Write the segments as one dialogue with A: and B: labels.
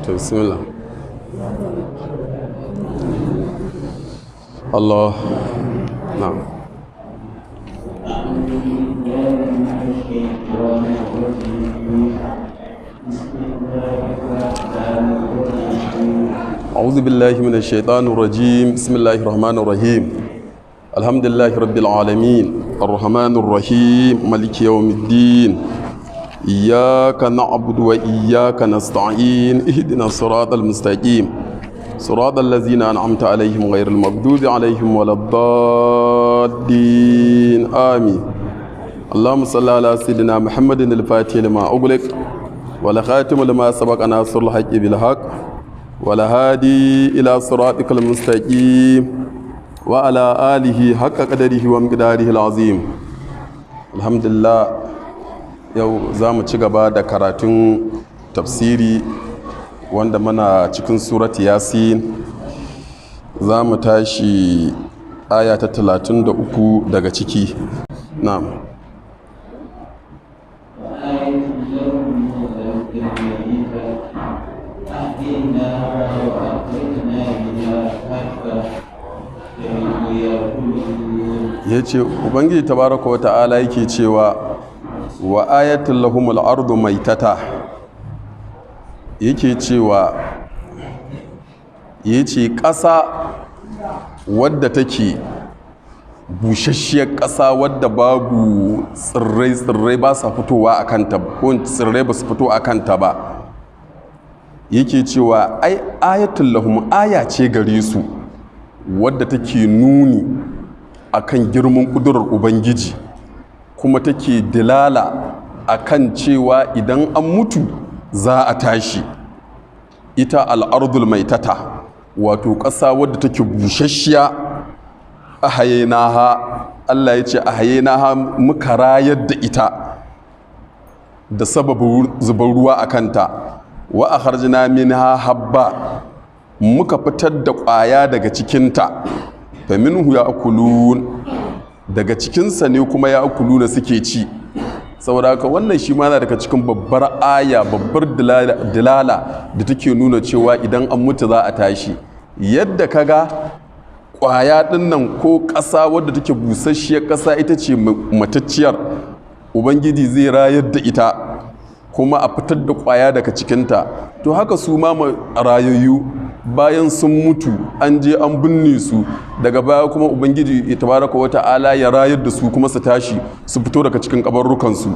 A: To bismillah. Allah. Na'am. أعوذ بالله من الشيطان الرجيم. بسم الله الرحمن الرحيم. الحمد لله رب العالمين، الرحمن الرحيم، مالك يوم الدين. إياك نعبد وإياك نستعين، اهدنا الصراط المستقيم، صراط الذين أنعمت عليهم غير المغضوب عليهم ولا الضالين، آمين. اللهم صل على سيدنا محمد الفاتح لما أغلق، والخاتم لما سبق، ناصر الحق بالحق، والهادي إلى صراطك المستقيم، وعلى آله حق قدره ومقداره العظيم. الحمد لله. Yau za mu ci gaba da karatun tafsiri wanda muna cikin Surat Yasin. Za mu tashi aya ta 33 daga ciki. Na'am.
B: وآية لهم الأرض الميتة أحييناها وأخرجنا منها حبا فمنه يأكلون.
A: Ya ce Ubangiji tabaraka wa ta'ala yake cewa wa ayatul lahumul ardu maitata, yake cewa, yace ƙasa wadda take busasshiyar ƙasa, wadda babu tsirrai, tsirrai ba sa fitowa a kanta, ko tsirrai ba su fito a kanta ba, yake cewa ai ayatul lahum, aya ce gare su wadda take nuni akan girman ƙudurar Ubangiji, kuma take dilala akan cewa idan an mutu za a tashi. Ita al'ardul maitata, wato ƙasa wadda take busasshiya, a ha, Allah ya ce a ha, muka rayar da ita da sababin zubar ruwa a kanta. Wa akhrajna minha habba, muka fitar da ƙwaya daga cikinta. Fa minhu ya'kulun, daga cikinsa ne kuma ya'kuluna, suke ci. Saboda haka wannan shi ma yana daga cikin babbar aya, babbar dilala da take nuna cewa idan an mutu za a tashi. Yadda kaga ƙwaya ɗin nan ko ƙasa wadda take busasshiyar ƙasa, ita ce matacciyar, Ubangiji zai rayar da ita kuma a fitar da ƙwaya daga cikinta, to haka su ma rayayyu bayan sun mutu, an je an binne su, daga baya kuma Ubangiji tabaraka wa ta'ala ya rayar da su kuma su tashi su fito daga cikin kabarrukansu.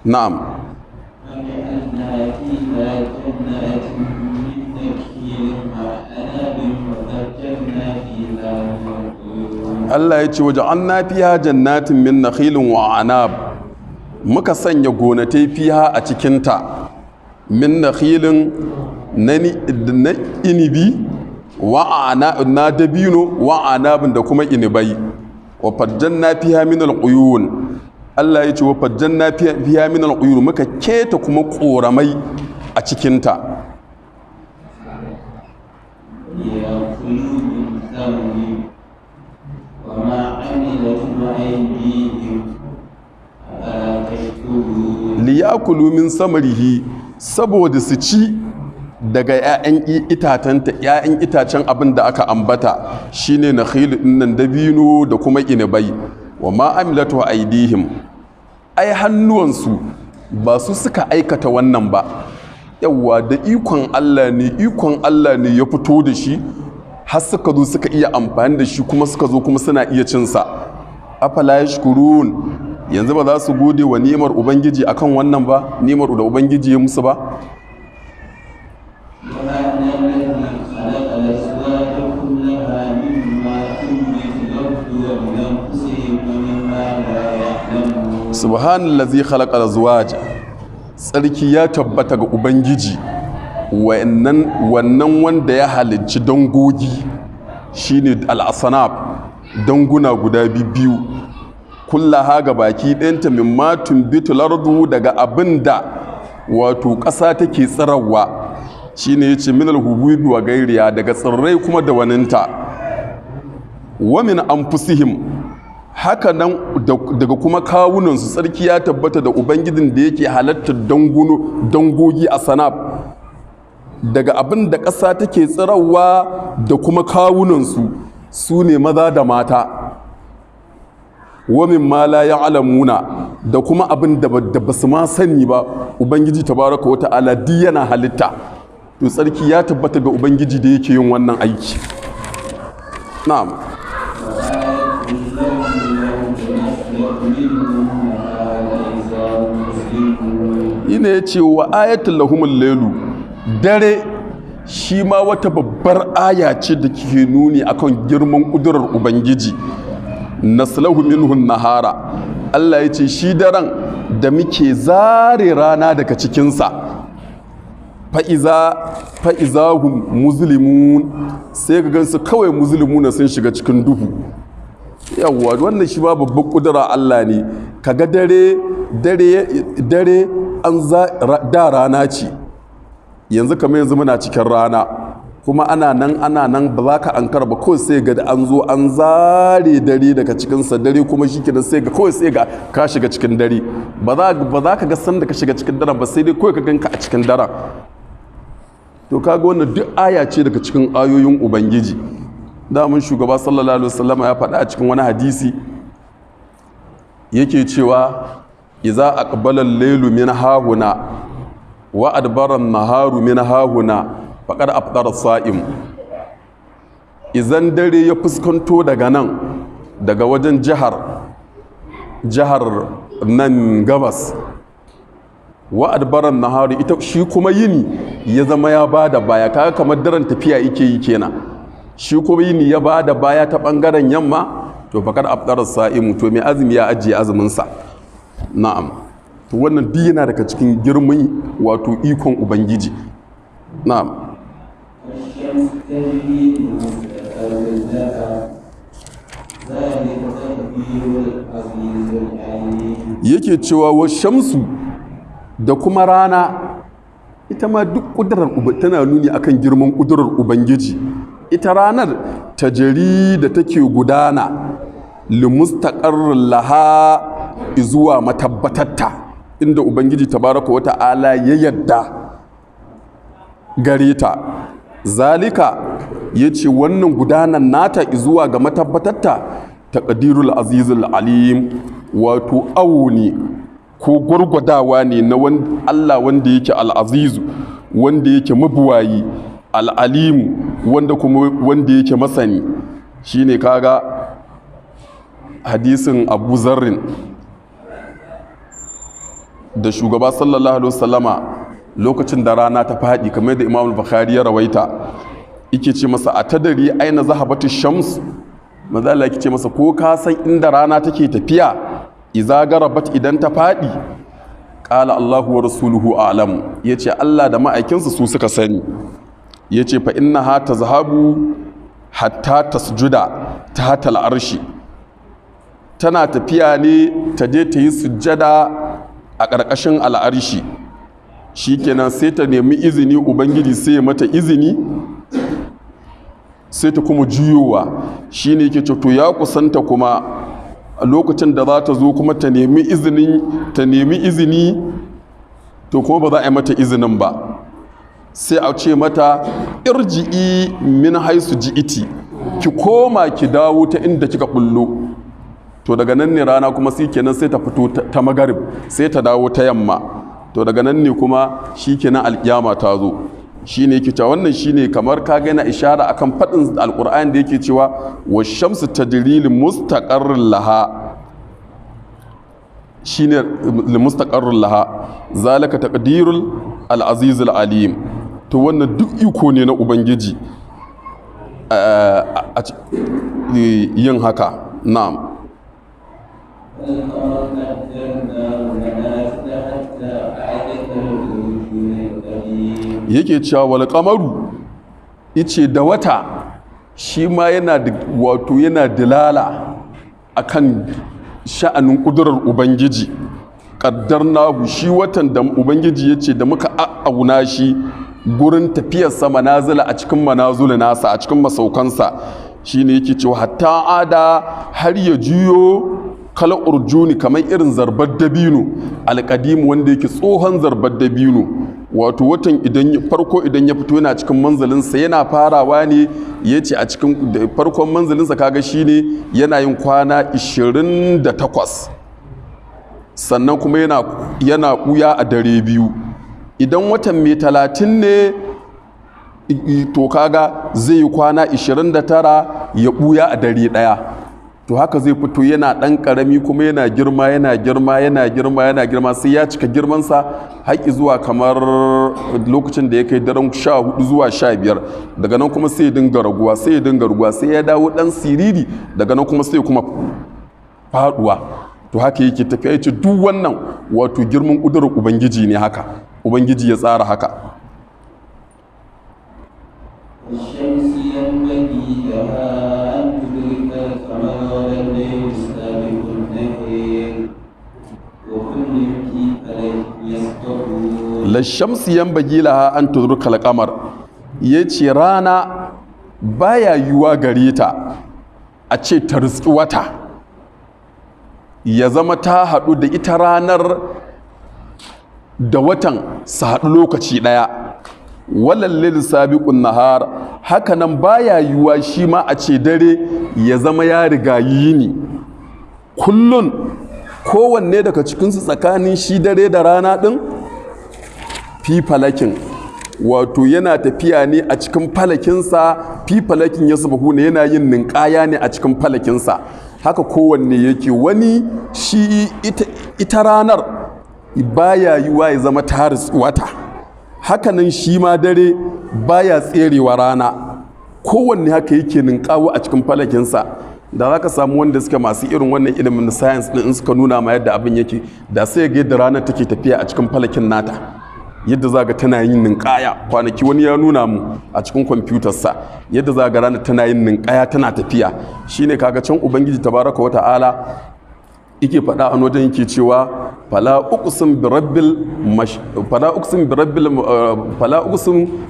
A: Na'am.
B: وجعلنا فيها جنات من نخيل وأعناب وفجرنا فيها من العيون.
A: Allah ya ce waje an na fiha jannatin min nakhilin wa anab, muka sanya gonatai, fiha, a cikinta, min nakhilin, na inibi, wa ana na dabino, wa anabin, da kuma inibai. Wa fajjanna fiha min al-uyun, Allah ya ce wa fajjanna fiha min al-uyun, muka keta kuma koramai a cikinta.
B: ليأكلوا من ثمره وما عملته أيديهم، أفلا تشكرون؟
A: Liyakulu min samarihi, saboda su ci daga 'ya'yan itatenta, 'ya'yan itacen abin da aka ambata, shine nakhilu dinnan, dabino da kuma inibai. Wa ma amilatu aidihim, ai hannuwansu ba su suka aikata wannan ba. Yawwa, da ikon Allah ne, ikon Allah ne ya fito da shi har suka zo suka iya amfani da shi, kuma suka zo kuma suna iya cinsa. Afala yashkurun? Yanzu ba za su gode wa ni'imar Ubangiji akan wannan ba, ni'imar da Ubangiji ya musu ba?
B: سبحان الذي خلق الأزواج كلها مما تنبت الأرض ومن أنفسهم ومما لا يعلمون.
A: Subhanallazi khalaqa azwaj, tsarki ya tabbata ga Ubangiji wannan wanda ya halicci dangogi, shine al-asnaf, danguna guda biyu, kullaha, ga baki ɗayanta, mimma tunbitul ardu, daga abin da wato ƙasa take tsirarwa. Shine yace minal hububi wa gairiya, daga tsirrai kuma da waninta. Wa min anfusihim, haka nan daga kuma kawunansu. Tsarki ya tabbata da Ubangijin da yake halattar danguno dangogi a sanab, daga abin da ƙasa take tsirarwa da kuma kawunansu, su ne maza da mata. Wa mimma la ya'lamuna, da kuma abin da basu ma sani ba, Ubangiji tabaraka wa ta'ala duk yana halitta. To, tsarki ya tabbata ga Ubangiji da yake yin wannan aiki. Na'am.
B: وآية لهم الأرض نسلخ منه النهار فإذا هم مظلمون.
A: Ina ya ce wa ayatul lahumul lailu, dare shi ma wata babbar aya ce da ke nuni akan girman kudurar Ubangiji. Naslahu minhu nahara, Allah ya ce shi daren da muke zare rana daga cikinsa, fa'iza hum muzlimun, sai ka gansu kawai muzlimuna, sun shiga cikin duhu. Yawwa, wannan shi ba babban kudura Allah ne. Kaga dare dare dare an za da rana ce, yanzu kamar yanzu muna cikin rana, kuma ana nan ana nan, ba za ka ankara ba, kawai sai ga an zo an zare dare daga cikinsa. Dare kuma shi kenan, sai ga kawai sai ga ka shiga cikin dare. Ba za ka ga sanda ka shiga cikin daren ba, sai dai kawai ka ganka a cikin daren. To, kaga wannan duk aya ce daga cikin ayoyin Ubangiji. Damun shugaba sallallahu alaihi wasallam ya faɗa a cikin wani hadisi, yake cewa iza aqbala al-lailu min hahuna wa adbara an-naharu min hahuna faqad afṭara as-sa'im. Izan dare ya fuskanto daga nan, daga wajen jihar nan gabas, wa adbara an-naharu, ita shi kuma yini ya zama ya bada baya, kaga kamar daren tafiya yake yi kenan, shi kuma yini ya bada baya ta bangaren yamma, to faqad afṭara as-sa'im, to mai azumi ya ajiye azumin sa. Na'am, to wannan duk yana daga cikin girman wato ikon Ubangiji. Na'am.
B: والشمس تجري لمستقر لها ذلك تقدير العزيز العليم.
A: Yake cewa wa shamsu, da kuma rana, ita ma duk kudurar tana nuni akan girman kudurar Ubangiji. Ita ranar tajari, da take gudana, limustaqarrin laha, zuwa matabbatatta inda Ubangiji tabaraka wa ta'ala ya yadda gare ta. Zalika, ya ce wannan gudanan nata zuwa ga matabbatatta, taqdirul azizul alim, wato awo ne ko gwargwadawa ne na Allah wanda yake al'azizu, wanda yake mabuwayi, al'alimu, wanda kuma wanda yake masani. Shine kaga hadisin Abu Zarrin da shugaba sallallahu alaihi wasallama, lokacin da rana ta faɗi, kamar da Imam Bukhari ya rawaita, yake ce masa: a tadari aina zahabatu shams? Manzo Allah yake ce masa: ko ka san inda rana take tafiya iza garabat, idan ta faɗi? Qala: Allahu wa rasuluhu a'lam. Yace Allah da ma'aikinsa su suka sani. Yace: fa innaha tazhabu hatta tasjuda tahta al'arshi. Tana tafiya ne ta je ta yi sujjada a ƙarƙashin al'arshi. Shikenan, sai ta nemi izini, Ubangiji sai ya mata izini, sai ta kuma juyowa. Shine yake ce to ya kusanta kuma a lokacin da za ta zo kuma ta nemi izini, ta nemi izini, to kuma ba za a yi mata izinin ba. Sai a ce mata: irji'i min haisu ji'iti, ki koma ki dawo ta inda kika bullo. To, daga nan ne rana kuma sai kenan sai ta fito ta magarib, sai ta dawo ta yamma. To, daga nan ne kuma shikenan alkiyama ta zo. Shine yake cewa wannan shine kamar ka ga yana ishara akan faɗin Alƙur'ani da yake cewa wa shamsu tajri li mustaqarrin laha, shine li mustaqarrin laha, zalika taqdirul al-aziz alim. To, wannan duk iko ne na Ubangiji a yin haka. Na'am.
B: والقمر قدرناه منازل حتى عاد كالعرجون القديم.
A: Yake cewa wal qamaru, ice da wata shi ma yana da wato yana dilala akan sha'anin kudurar Ubangiji. Nahu, shi watan da Ubangiji ya ce da muka auna shi Gurin tafiyarsa, manazila, a cikin manazula nasa, a cikin masaukansa, shine yake cewa hatta ada, har ya juyo, kala urjuni, kamar irin zarbar dabino, alƙadimu, wanda yake tsohon zarbar dabino. Wato watan idan farko idan ya fito, yana cikin manzalinsa, yana farawa ne, ya ce a cikin farkon manzalinsa, kaga shine yana yin kwana 28, sannan kuma yana ɓuya a dare 2. Idan watan mai 30 ne, to kaga zai yi kwana 29, ya ɓuya a dare 1. To haka zai fito yana ɗan ƙarami, kuma yana girma, yana girma, yana girma, yana girma, sai ya cika girmansa haƙi zuwa kamar lokacin da ya kai daren 14 zuwa 15. Daga nan kuma sai ya dinga raguwa, sai ya dinga raguwa, sai ya dawo ɗan siriri. Daga nan kuma sai kuma faduwa. To haka yake tafiya. Yace duk wannan wato girman ƙudurar Ubangiji ne, haka Ubangiji ya tsara haka.
B: الشمس ينبغي لها أن تدرك القمر ولا الليل السابق النهار وكل في فلك يسبحون.
A: La shamsu yanbaghi laha an tudrika al-qamar, yace rana baya yiwuwa gare ta a ce ta riski wata, ya zama ta haɗu da ita, ranar da watan su haɗu lokaci ɗaya. Walal lail sabiqun nahar, hakanan baya yiwuwa shi ma a ce dare ya zama ya riga yini. Kullun, kowanne daga cikinsu, tsakanin shi dare da rana ɗin, fi falakin, wato yana tafiya ne a cikin falakinsa. Fi falakin yasbahu ne, yana yin ninkaya ne a cikin falakinsa. Haka kowanne yake. Wani shi ita ranar baya yiwa ya zama taris wata, hakanan shi ma dare baya tserewa rana. Kowanne haka yake ninkawo a cikin falakinsa. Da za ka samu wanda suke masu irin wannan ilimin science din, in suka nuna ma yadda abin yake, da sai ga yadda ranar take tafiya a cikin falakin nata, yadda za ga tana yin ninkaya. Kwanaki wani ya nuna mu a cikin kwamfutarsa yadda za ga rana tana yin ninkaya, tana tafiya. Shine kaga can Ubangiji tabaraka wa ta'ala yake faɗa a wajen, yake cewa fala uqsim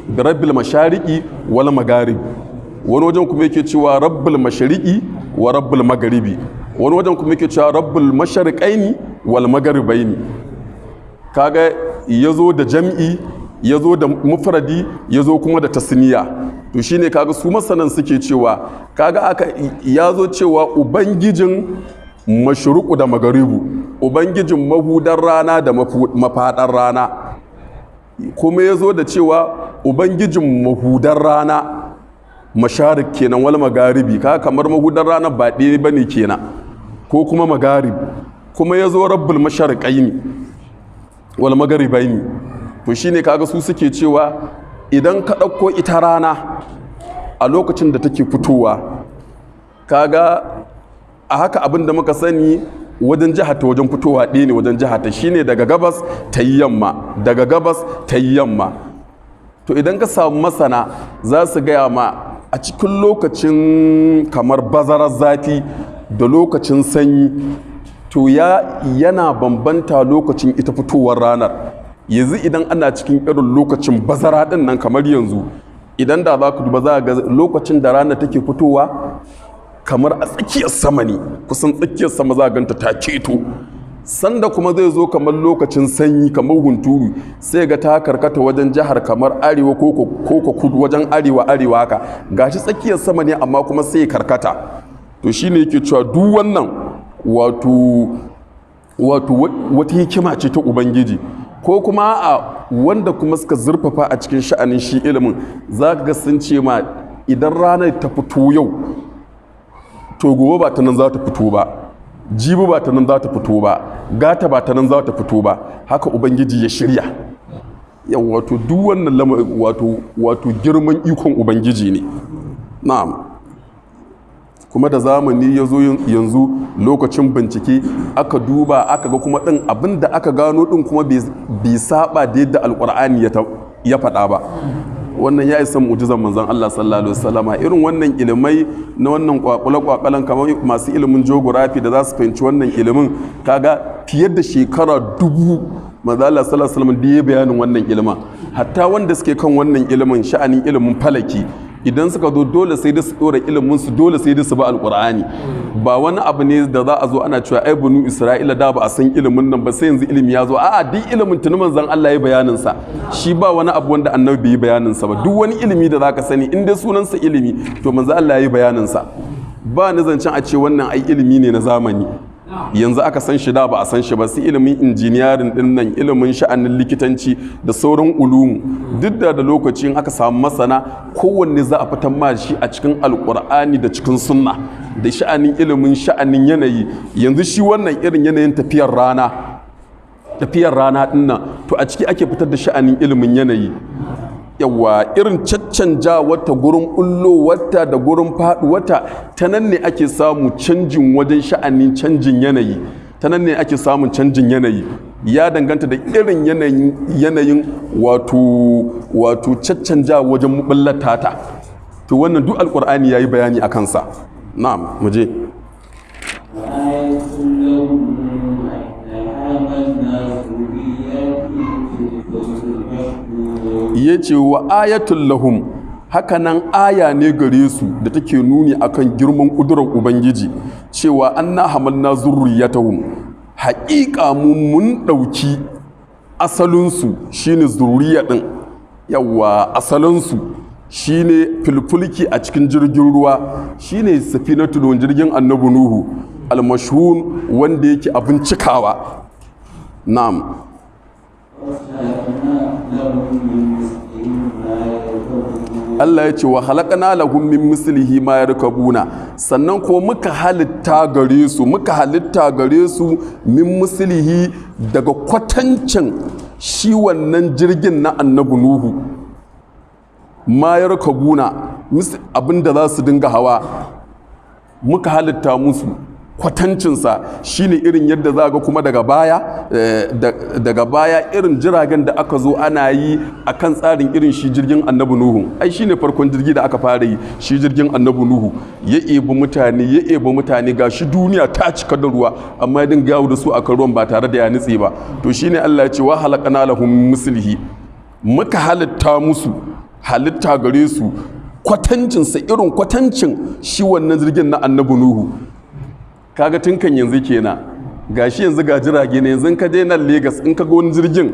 A: bi rabbil mashariqi wal magharib. Wani wajen kuma yake cewa rabbul mashariqi wa rabbul magharibi. Wani wajen kuma yake cewa rabbul mashariqaini wal magharibaini. Kaga ya zo da jam'i, ya zo da mufradi, ya zo kuma da tasniya. To shine kaga su masanan suke cewa, kaga aka ya zo cewa Ubangijin mashruqu da magaribu, Ubangijin mahudar rana da mafaɗar rana. Kuma ya zo da cewa Ubangijin mahudar rana, masharik kenan, wal magaribi. Kaga kamar mahudar rana ba ɗaya bane kenan, ko kuma magarib. Kuma ya zo rabbul mashariqaini wal magaribaini. To shine kaga su suke cewa idan ka ɗauko ita rana a lokacin da take fitowa, kaga a haka abin da muka sani, wajen jiha ta wajen fitowa ɗaya ne. Wajen jiha ta shine daga gabas ta yi yamma, daga gabas ta yi yamma. To idan ka samu masana, za su gaya ma a cikin lokacin kamar bazarar zafi da lokacin sanyi, to yana bambanta lokacin ita fitowar ranar. Yanzu idan ana cikin irin lokacin bazara din nan, kamar yanzu, idan da za ku duba, za ga lokacin da ranar take fitowa kamar a tsakiyar sama ne, kusan tsakiyar sama za a ganta ta keto. Sanda kuma zai zo kamar lokacin sanyi, kamar hunturu, sai ga ta karkata wajen jihar kamar arewa ko kudu, wajen arewa arewa haka. Gashi tsakiyar sama ne, amma kuma sai karkata. To shine yake cewa duk wannan wato wata hikima ce ta Ubangiji. Ko kuma a wanda kuma suka zurfafa a cikin sha'anin shi ilimin, za ka ga sun ce ma idan ranar ta fito yau, to gobe ba ta nan za ta fito ba, jibi ba ta nan za ta fito ba, gata ba ta nan za ta fito ba. Haka Ubangiji ya shirya. Yau wato duk wannan wato girman ikon Ubangiji ne. Na'am. Kuma da zamani ya zo yanzu, lokacin bincike, aka duba, aka ga kuma ɗin abin da aka gano ɗin kuma bai saba da yadda Alƙur'ani ya faɗa ba. Wannan ya isa mu'jizan manzon Allah sallallahu alaihi wasallama. Irin wannan ilimai na wannan kwakule kwakwalan, kamar masu ilimin geography da za su fahimci wannan ilimin, kaga fiye da shekara 1000 manzon Allah sallallahu alaihi wasallam da ya bayanin wannan ilimin. Hatta wanda suke kan wannan ilimin, sha'anin ilimin falaki, idan suka zo dole sai da su dora ilimin su, dole sai da su ba alqur'ani. Ba wani abu ne da za a zo ana cewa ai bunu Isra'ila da ba a san ilimin nan ba, sai yanzu ilimi ya zo. A'a, duk ilimin tuni manzon Allah ya bayanin sa. Shi ba wani abu wanda annabi bai yi bayanin sa ba. Duk wani ilimi da zaka sani, in dai sunan sa ilimi, to manzon Allah ya yi bayanin sa. Ba ni zancen a ce wannan ai ilimi ne na zamani, yanzu aka san shi, da ba a san shi ba. Sai ilimin injiniyarin din nan, ilimin sha'anin likitanci da sauran ulumu, duk da lokacin aka samu masana, kowanne za a fitar ma shi a cikin alkur'ani da cikin sunna. Da sha'anin ilimin sha'anin yanayi, yanzu shi wannan irin yanayin tafiyar rana, tafiyar rana din nan, to a ciki ake fitar da sha'anin ilimin yanayi. Yawa, irin caccanja wata gurin bullo wata da gurin faɗuwata, ta nan ne ake samu canjin wajen sha'anin canjin yanayi, ta nan ne ake samun canjin yanayi. Ya danganta da irin yanayin wato caccanja wajen mubullata ta. To wannan duk alkur'ani yayi bayani a kansa. Na'am, mu je.
B: وآية لهم أنا حملنا ذريتهم في الفلك المشحون.
A: Ya ce wa ayatul lahum, hakanan aya ne gare su da take nuni akan girman ƙudurar ubangiji, cewa anna hamalna zurriyatahum, haƙiƙa mu mun ɗauki asalinsu, shine zurriya ɗin. Yawa, asalinsu shine filfulki, a cikin jirgin ruwa, shine safinatu, don jirgin annabi Nuhu, almashhun, wanda yake abin cikawa. Na'am.
B: وخلقنا لهم من مثله ما يركبون.
A: Allah ya ce wa halaqna lahum min mislihi ma yarkabuna, sannan ko muka halitta gare su, muka halitta gare su min mislihi, daga kwatancin shi wannan jirgin na annabi Nuhu, ma yarkabuna, abinda za su dinga hawa, muka halitta musu kwatancinsa. Shine irin yadda za ga kuma daga baya, daga baya irin jiragen da aka zo ana yi a kan tsarin irin shi jirgin annabi Nuhu. Ai shine farkon jirgi da aka fara yi, shi jirgin annabi Nuhu. Ya ebi mutane, ya ebi mutane, ga shi duniya ta cika da ruwa, amma ya dinga yawo da su akan ruwan ba tare da ya nutse ba. To shine Allah ya ce wa halaqana lahum mislihi, muka halitta musu, halitta gare su kwatancinsa, irin kwatancin shi wannan jirgin na annabi Nuhu. Kaga tun kan yanzu kenan, gashi yanzu ga jirage ne. Yanzu in ka je nan Lagos, in ka ga wani jirgin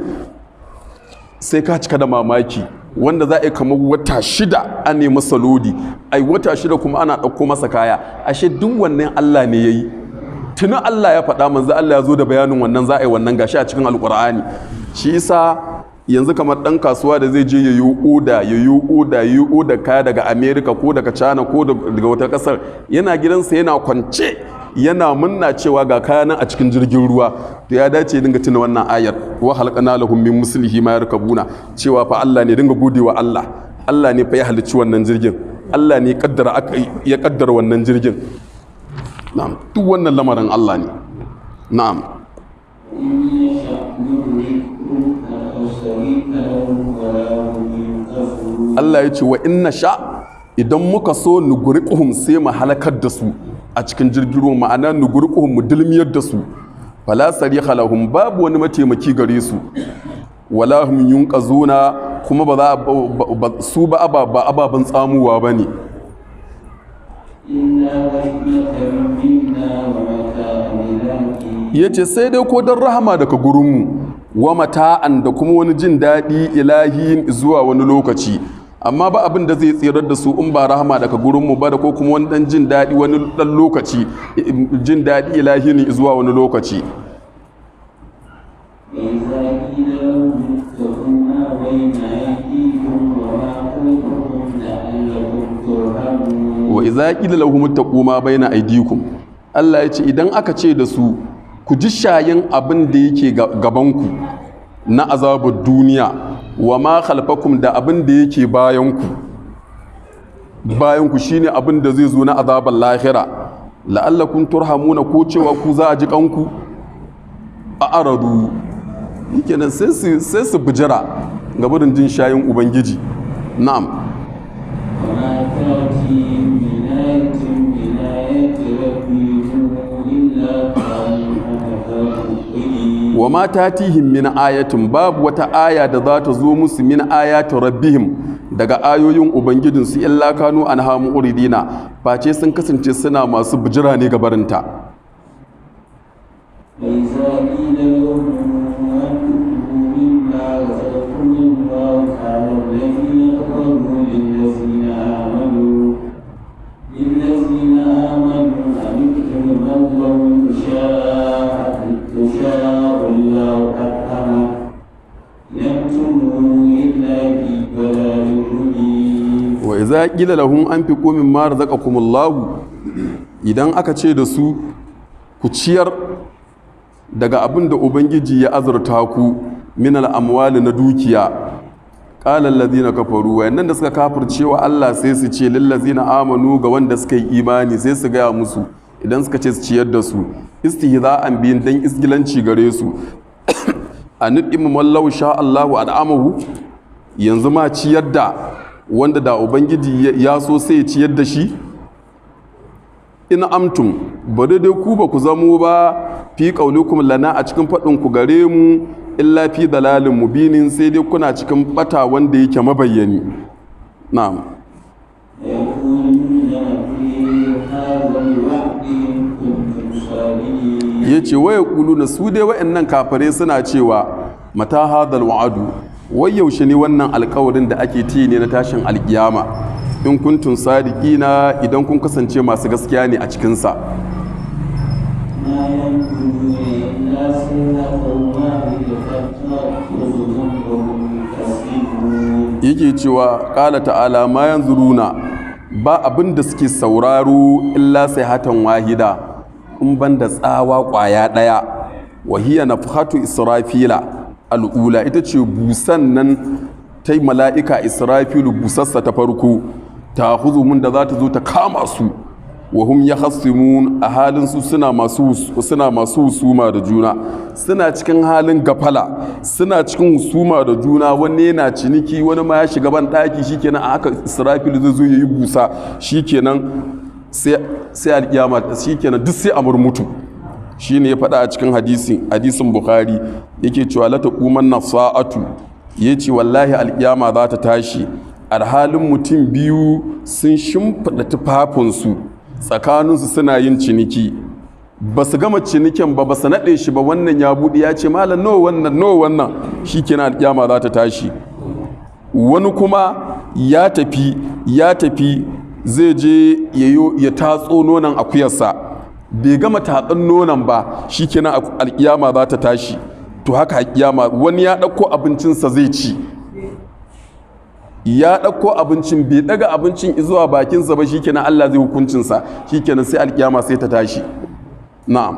A: sai ka cika da mamaki, wanda za a yi kamar wata 6 an nemi masa lodi, ai wata 6 kuma ana ɗauko masa kaya. Ashe duk wannan Allah ne ya yi. Tuni Allah ya faɗa, manzo Allah ya zo da bayanin wannan, za a yi wannan, gashi a cikin alkur'ani. Shi yasa yanzu kamar ɗan kasuwa da zai je ya yi oda, ya yi oda, ya yi oda kaya daga America ko daga China ko daga wata ƙasar, yana gidansa yana kwance yana munna cewa ga kaya nan a cikin jirgin ruwa, to ya dace ya dinga tuna wannan ayar, wa halqana lahum min mislihi ma yarkabuna, cewa fa Allah ne, dinga godewa Allah. Allah ne fa ya halicci wannan jirgin, Allah ne kaddara aka ya kaddara wannan jirgin. Na'am, duk wannan lamarin Allah ne. Na'am.
B: إن يشأ نغرقهم فلا شريك لهم ولا هم ينقذون.
A: Allah ya ce wa inna sha, idan muka so, nuguriquhum, sai mu halakar da su a cikin jirgin ruwa, ma'ana nuguriquhum, mu dulmiyar da su. Fala sariha lahum, babu wani mataimaki gare su, wala hum yunqazuna, kuma ba za su ba ababen tsamuwa bane.
B: إلا رحمة منا ومتاعا إلى حين.
A: Yace sai dai ko don rahama daga gurinmu, wa mata'an, da kuma wani jin daɗi, ilahi, zuwa wani lokaci. Amma ba abin da zai tsirar da su in ba rahama daga gurinmu ba, da ko kuma wani ɗan jin daɗi, wani ɗan lokaci, jin daɗi, ilahi ne, zuwa wani lokaci.
B: وإذا قيل لهم اتقوا ما بين أيديكم وما خلفكم لعلكم ترحمون.
A: Wa idza qila lahum ittaqu ma baina aydikum, Allah ya ce idan aka ce da su ku ji shayin abin da yake gabanku na azabar duniya, wa ma khalfakum, da abin da yake bayanku, bayanku shine abin da zai zo na azabar lahira, la'allakum turhamuna, ko cewa ku za a ji kanku, a aradu, kenan sai su bijira ga barin jin shayin ubangiji. Na'am.
B: وما تأتيهم من آية من آيات ربهم إلا كانوا عنها معرضين.
A: Wa Wa ma tatihim min ayatin, babu wata aya da za ta zo musu, min ayati rabbihim, daga ayoyin ubangijinsu, illa kanu anha mu'ridina, face sun kasance suna masu bijira ne ga barinta.
B: وإذا قيل لهم أنفقوا مما رزقكم الله قال الذين كفروا للذين آمنوا أنطعم من لو يشاء الله أطعمه إن أنتم إلا في ضلال مبين.
A: Wa idza qila lahum anfiqu mimma razaqakumullahu, idan aka ce da su ku ciyar daga abin da ubangiji ya azurta ku, min al-amwali, na dukiya, qala allazina kafaru, wayannan da suka kafirce wa Allah sai su ce, lillazina amanu, ga wanda suka yi imani, sai su gaya musu idan suka ce su ciyar da su, istihza'an bihim, dan isgilanci gare su, anut'imu man law sha Allahu at'amahu, yanzu ma ciyar da wanda da ubangiji ya so sai ya ciyar da shi? In antum, ba dai ku ba ku zamo ba, fi qaulikum lana, a cikin faɗin ku gare mu, illa fi dalalin mubinin, sai dai kuna cikin bata wanda yake mabayyani. Na'am.
B: ويقولون متى هذا الوعد إن كنتم صادقين.
A: Yace wa yaquluna, su dai wa'annan kafare suna cewa, mata hadal wa'adu, wai yaushe ne wannan alkawarin da ake ti ne na tashin alkiyama, in kuntum sadiqina, idan kun kasance masu gaskiya ne a cikinsa?
B: ما ينظرون إلا صيحة واحدة تأخذهم وهم يخصمون.
A: Yake cewa ƙala ta'ala, ma yanzuruna, ba abin da suke sauraro, illa sayhatan wahida, in ban da tsawa ƙwaya ɗaya, wa hiya nafhatu israfila al'ula, ita ce busan nan ta mala'ika israfilu, busassa ta farko, ta mun da za ta zo ta kama su, wa hum yakhasimun, a halin su suna masu husuma da juna, suna cikin halin gafala, suna cikin husuma da juna, wani yana ciniki, wani ma ya shiga ban daki, shikenan a haka israfil zai zo yayi busa, shikenan sai alkiyama, shikenan duk sai a murmutu. Shine ya faɗa a cikin hadisin Bukhari, yake cewa la taqumanna sa'atu, yace wallahi alkiyama za ta tashi alhalin mutum biyu sun shimfiɗa tufafinsu tsakaninsu suna yin ciniki, ba su gama cinikin ba, ba su naɗe shi ba, wannan ya buɗe ya ce, "Malam, no wannan, no wannan." Shi kenan alƙiyama za ta tashi. Wani kuma ya tafi, ya tafi zai je ya tatso nonon akuyarsa, bai gama tatsan nonon ba, shi kenan alƙiyama za ta tashi. To haka alƙiyama, wani ya ɗauko abincinsa zai ci, ya ɗauko abincin, bai ɗaga abincin zuwa bakinsa ba, shikenan Allah zai hukuncinsa, shikenan sai alkiyama sai ta tashi. Na'am,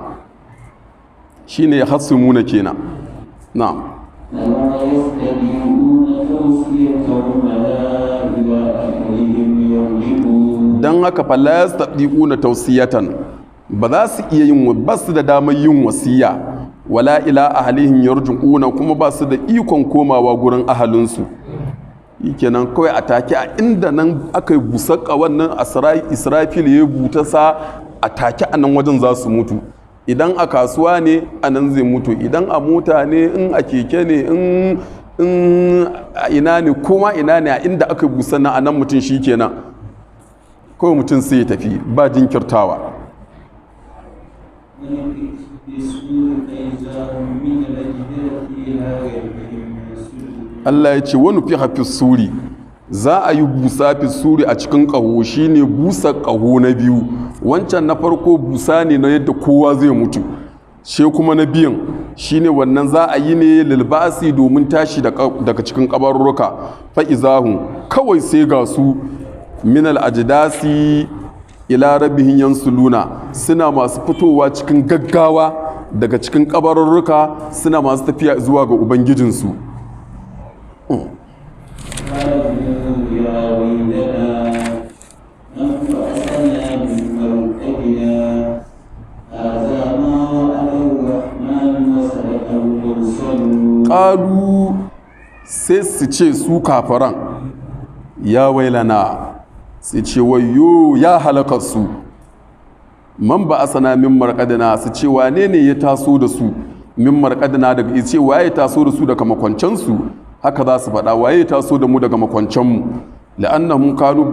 A: shine yakhassimuna kenan. Na'am.
B: ولا يستطيعون توصية ولا إلى أهلهم يرجعون.
A: Don haka fa la yastati'una tawsiyatan, ba za su iya yin, ba su da damar yin wasiya, wala ila ahlihim yarji'una, kuma ba su da ikon komawa gurin ahalinsu. Kenan kawai a take a inda nan aka yi busar wannan, israfil ya buta sa, a take a nan wajen za su mutu. Idan a kasuwa ne, a nan zai mutu. Idan a mota ne, in a keke ne, in a ina ne, koma ina ne, a inda aka yi busa nan, a nan mutum shi kenan kawai mutum sai ya tafi ba jinkirtawa.
B: ونفخ في الصور فإذا هم من الأجداث إلى ربهم ينسلون.
A: Allah ya ce wa nufikha fi suri, za a yi busa, fi suri, a cikin ƙaho, shine busa ƙaho na biyu. Wancan na farko busa ne na yadda kowa zai mutu, she kuma na biyun shine wannan za a yi ne lil ba'si, domin tashi daga cikin kabarurruka. Fa izahum, kawai sai ga su, minal ajdasi ila rabbihim yansuluna, suna masu fitowa cikin gaggawa daga cikin kabarurruka, suna masu tafiya zuwa ga ubangijinsu.
B: قالوا يا ويلنا من بعثنا من مرقدنا هذا ما وعد الرحمن وصدق المرسلون.
A: Ƙalu, sai su ce su kafaran, ya wailana, su ce wayo ya halakar su, man ba'asana min marqadina, su ce wane ne ya taso da su? Min marqadina, daga ce waye taso da su daga makwancansu? Haka za su faɗa: waye taso da mu daga makwancanmu? La'annahum kanu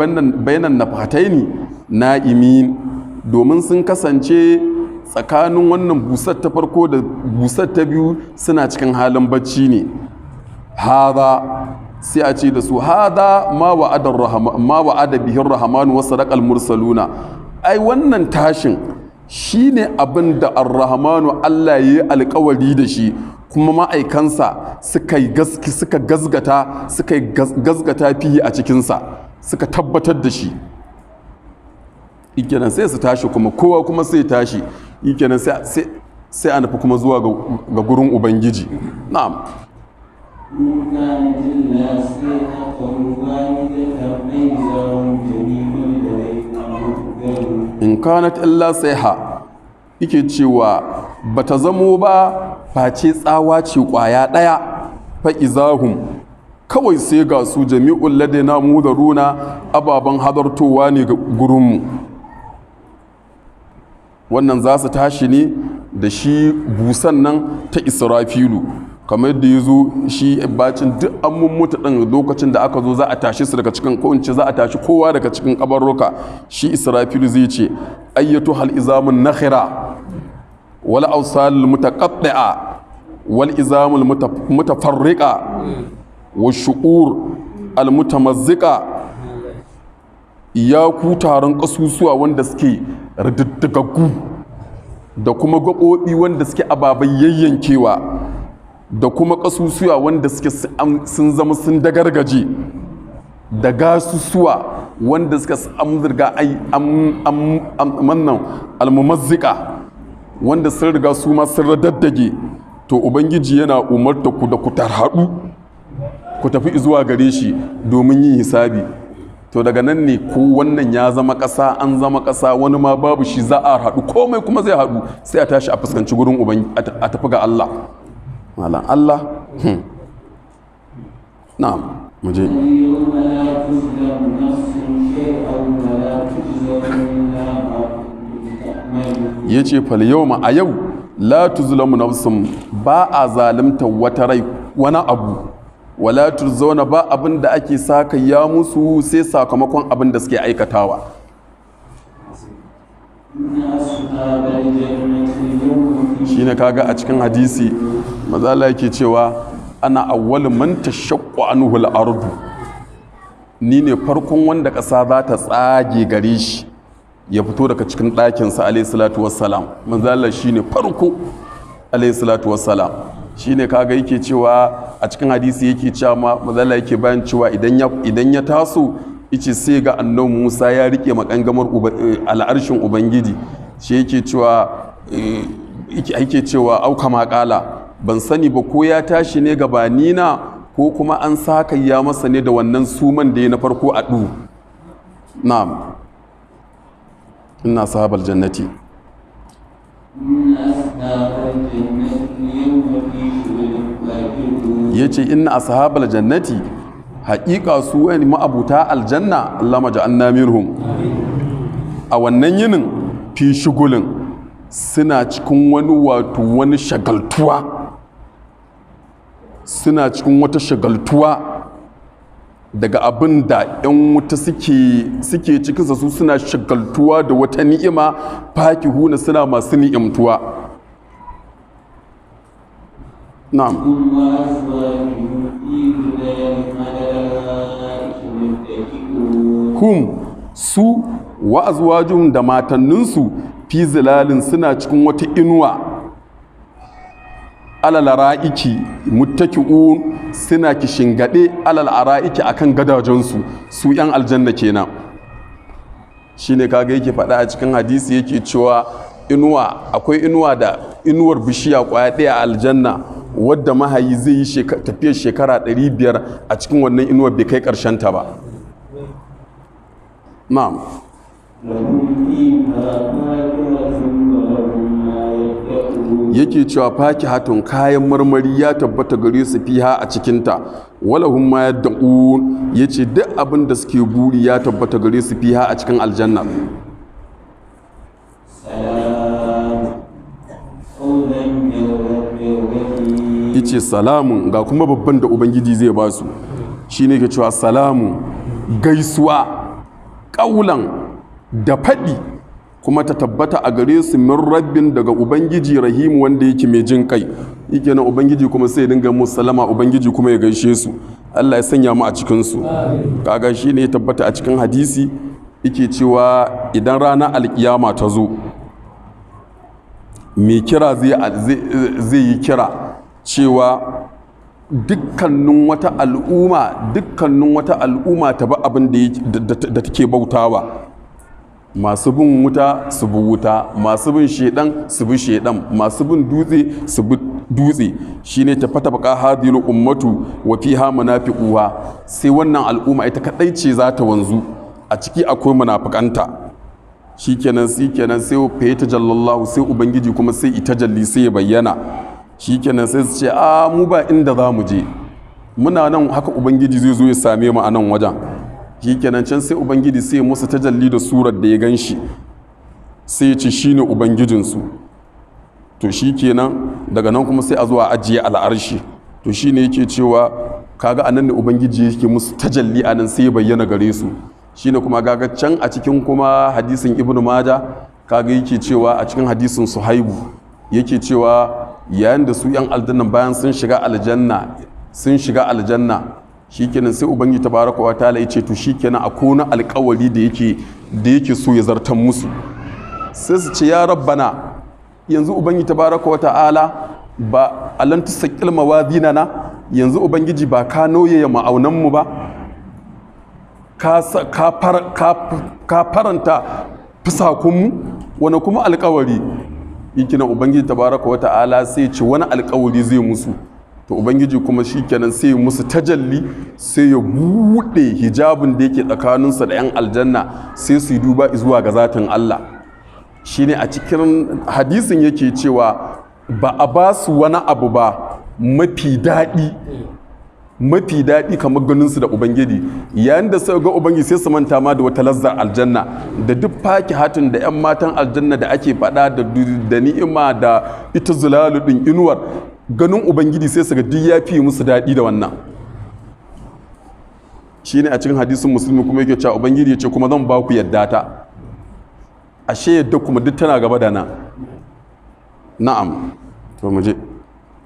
A: bainan nafhataini na'imin, domin sun kasance tsakanin wannan busar ta farko da busar ta biyu suna cikin halin bacci ne. Hada, sai a ce da su: hada ma wa'ada rahman, ma wa'ada bihi rahman wa sadaqal mursaluna. Ai wannan tashin shine abin da ar-rahmanu Allah yayi alkawari da shi, kuma ma'aikansa suka yi gaski, suka gazgata, suka yi gazgata fihi, a cikinsa, suka tabbatar da shi. Kenan sai su tashi kuma, kowa kuma sai tashi. Kenan sai a nufi kuma zuwa ga gurin Ubangiji. Na'am.
B: إن كانت إلا صيحة واحدة فإذا هم جميع لدينا محضرون.
A: In kanat illa sayha, yake cewa bata zamo ba face tsawa ce kwaya daya, fa izahum, kawai sai ga su, jami'ul ladaina muhdaruna, ababan hadartowa ne ga gurinmu. Wannan za su tashi ne da shi busan nan ta Israfilu, kamar yadda ya zo shi. Bacin duk an mummuta ɗin, lokacin da aka zo za a tashi su daga cikin, ko in ce za a tashi kowa daga cikin kabarruka, shi Israfilu zai ce: ayyatu hal izamun nakhira wal awsal mutaqatti'a wal izamul mutafarriqa wa shu'ur al mutamazziqa, ya ku taron ƙasusuwa wanda suke rididdigaggu, da kuma gaɓoɓi wanda suke ababen yayyankewa, da kuma ƙasusuwa wanda suke sun zama sun dagargaje, da gasusuwa wanda suka an riga ai an wannan almumazzika, wanda sun riga su ma sun radaddage. To Ubangiji yana umarta ku da ku tarhaɗu ku tafi zuwa gare shi domin yin hisabi. To daga nan ne ko wannan ya zama ƙasa, an zama ƙasa, wani ma babu shi, za a haɗu, komai kuma zai haɗu, sai a tashi a fuskanci gurin uban, a tafi ga Allah. Malam Allah. Na'am, mu je.
B: اليوم لا تظلم نفس شيئا ولا تجزون إلا ما كنتم تعملون.
A: Ya ce: fal yawma, a yau, la tuzlamu nafsun, ba a zalunta wata rai wani abu, wala tujzauna, ba abin da ake saka ya musu sai sakamakon abin da suke aikatawa.
B: إن أصحاب الجنة اليوم في
A: Shine kaga a cikin hadisi mazala yake cewa: ana awwalu man tashaqqu anhu al-ardu, ni ne farkon wanda ƙasa za ta tsage gare shi ya fito daga cikin ɗakinsa, alayhi salatu wassalam. Manzala shine farko, alayhi salatu wassalam. Shine kaga yake cewa a cikin hadisi, yake cewa ma manzala yake bayan cewa idan ya taso, ice sai ga Annabi Musa ya rike makangamar al'arshin Ubangiji. Shi yake cewa au kama kala, ban sani ba ko ya tashi ne gabanina ko kuma an saka ya masa ne da wannan suman da ya na farko a ɗu. Na'am. Inna ashabal jannati
B: إن أصحاب الجنة اليوم في شغل فاكهون.
A: Yace: inna ashabal jannati, haƙiƙa su wani ma'abuta aljanna, Allah maja'alna minhum, a wannan yinin fi shugulin, suna cikin wani, wato wani shagaltuwa, suna cikin wata shagaltuwa daga abin da 'yan wuta suke cikinsa. Su suna shagaltuwa da wata ni'ima, fakihuna, suna masu ni'imtuwa. Na'am.
B: هم وأزواجهم في ظلال على الأرائك متكئون.
A: Hum, su, wa azwajuhum, da matanninsu, fi zilalin, suna cikin wata inuwa, alal ara'iki muttaki'un, suna kishingade, alal ara'iki, akan gadajensu, su yan aljanna kenan. Shine kaga yake faɗa a cikin hadisi, yake cewa inuwa, akwai inuwa da inuwar bishiya kwaya ɗaya a aljanna wadda mahayi zai yi tafiyar shekara 500 a cikin wannan inuwar bai kai ƙarshen ta ba. Na'am.
B: لهم فيها فاكهة ولهم ما يدعون.
A: Yake cewa fakihatun, kayan marmari ya tabbata gare su, fiha, a cikinta, walahum ma yad'un, yace duk abin da suke buri ya tabbata gare su, fiha, a cikin aljanna.
B: سلام قولا من رب
A: Yace salamun, ga kuma babban da Ubangiji zai ba su, shine ke cewa salamu, gaisuwa, ƙaulan, da faɗi kuma ta tabbata a gare su, min rabbin, daga Ubangiji, rahimu, wanda yake mai jin kai. Yake nan Ubangiji kuma sai ya dinga musu salama, Ubangiji kuma ya gaishe su. Allah ya sanya mu a cikin su. Kaga shi ne ya tabbata a cikin hadisi, yake cewa idan ranar alkiyama ta zo, mai kira zai yi kira cewa dukkanin wata al'umma ta bi abin da take bautawa. Masu bin wuta su bi wuta, masu bin shedan su bi shedan, masu bin dutse su bi dutse. Shine ta fata baka hadhihi ummatu wa fiha munafiquha. Sai wannan al'umma ita kadai ce za ta wanzu, a ciki akwai munafikanta. Shikenan sai fa tajallallahu, sai Ubangiji kuma sai itajalli, sai ya bayyana. Shikenan sai su ce, "A mu ba inda za mu je, muna nan." Haka Ubangiji zai zo ya same mu a nan wajen. Shikenan can sai Ubangiji sai musu tajalli da surar da ya gan shi, sai ya ce shine Ubangijinsu. To shikenan daga nan kuma sai a zuwa ajiye al'arshi. To shine yake cewa kaga anan ne Ubangiji yake musu tajalli, anan sai ya bayyana gare su. Shine kuma kaga can a cikin kuma hadisin Ibnu Maja, kaga yake cewa a cikin hadisin Suhaibu, yake cewa yayin da su yan aljanna bayan sun shiga aljanna, shikenan sai Ubangiji tabaraka wa ta'ala yace to shikenan, a kona alkawari da yake so ya zartan musu. Sai su ce, "Ya rabbana, yanzu Ubangiji tabaraka wa ta'ala, ba alam tusaqqil mawazinana, yanzu Ubangiji ba ka nauyaya ma'aunan mu ba, ka faranta fusakunmu, wani kuma alkawari yake nan?" Ubangiji tabaraka wa ta'ala sai ce wani alkawari zai musu. To Ubangiji kuma shikenan sai ya musu tajalli, sai ya buɗe hijabin da yake tsakaninsa da 'yan aljanna, sai su yi duba zuwa ga zatin Allah. Shine a cikin hadisin yake cewa ba a ba su wani abu ba mafi daɗi, mafi daɗi kamar ganinsu da Ubangiji. Yayin da suka ga Ubangiji, sai su manta ma da wata lazzar aljanna da duk faki hatin da 'yan matan aljanna da ake faɗa da ni'ima da ita zulalu ɗin inuwar. Ganin Ubangiji sai su ga duk ya fi musu daɗi da wannan. Shine a cikin hadisin Musulmi kuma yake cewa Ubangiji ya ce kuma, "Zan ba ku yadda ta." Ashe yadda kuma duk tana gaba da na. Na'am, to mu je.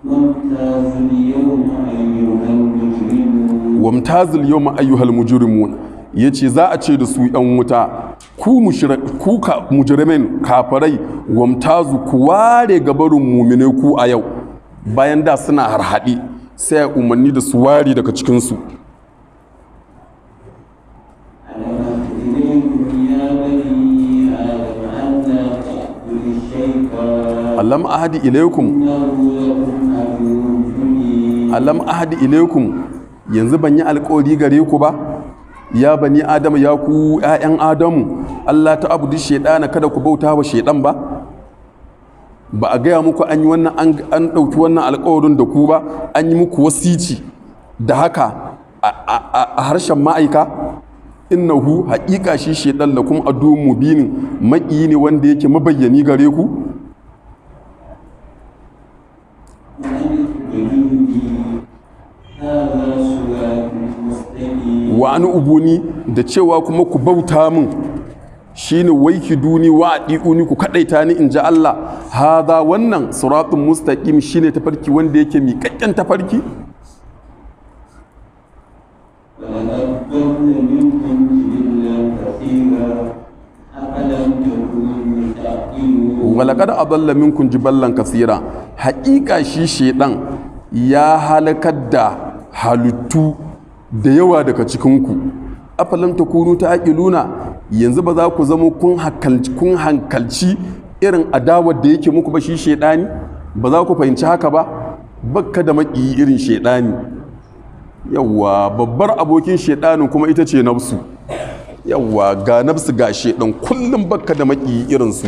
B: وامتازوا اليوم أيها المجرمون.
A: وامتازوا اليوم أيها المجرمون. Yace za a ce da su yan wuta, ku ka mujrimin, kafarai, وامتازوا, ku ware gabarin mumine ku a yau. Bayan da suna harhaɗi, sai a umarni da su ware daga cikinsu.
B: ألم أعهد إليكم يا بني آدم ألا تعبدوا الشيطان؟
A: ألم أعهد إليكم
B: إنه لكم عدو مبين.
A: ألم أعهد إليكم, yanzu ban yi alkawari gare ku ba, يا بني آدم, ya ku 'ya'yan Adamu, ألا تعبدوا الشيطان, kada ku bauta wa shaidan ba? Ba a gaya muku an yi wannan, an ɗauki wannan alkawarin da ku ba, an yi muku wasici da haka a harshen ma'aika? إنه, haƙiƙa shi shaidan, لكم عدو مبين, maƙiyi ne wanda yake mabayyani gare ku.
B: وأن اعبدوني هذا صراط مستقيم.
A: وأن اعبدوني, da cewa kuma ku bauta min, shine وحدوني وأطيعوني, ku kadaita ni, in ji Allah. هذا, wannan, صراط مستقيم, shine tafarki wanda yake miƙaƙƙen tafarki.
B: ولقد ضل منكم جبلا كثيرا أفلم تكونوا تعقلون؟
A: ولقد أضل منكم جبلا كثيرا, haƙiƙa shi shedan ya halakar da halittu da yawa daga cikinku. أفلم تكونوا تعقلون, yanzu ba za ku zama kun hankalci irin adawar da yake muku ba shi shedani? Ba za ku fahimci haka ba? Bakka da maƙiyi irin shedani. Yawwa, babbar abokin shedanin kuma ita ce nafsu. Yawwa, ga nafsu ga shedan, kullum bakka da maƙiyi irinsu.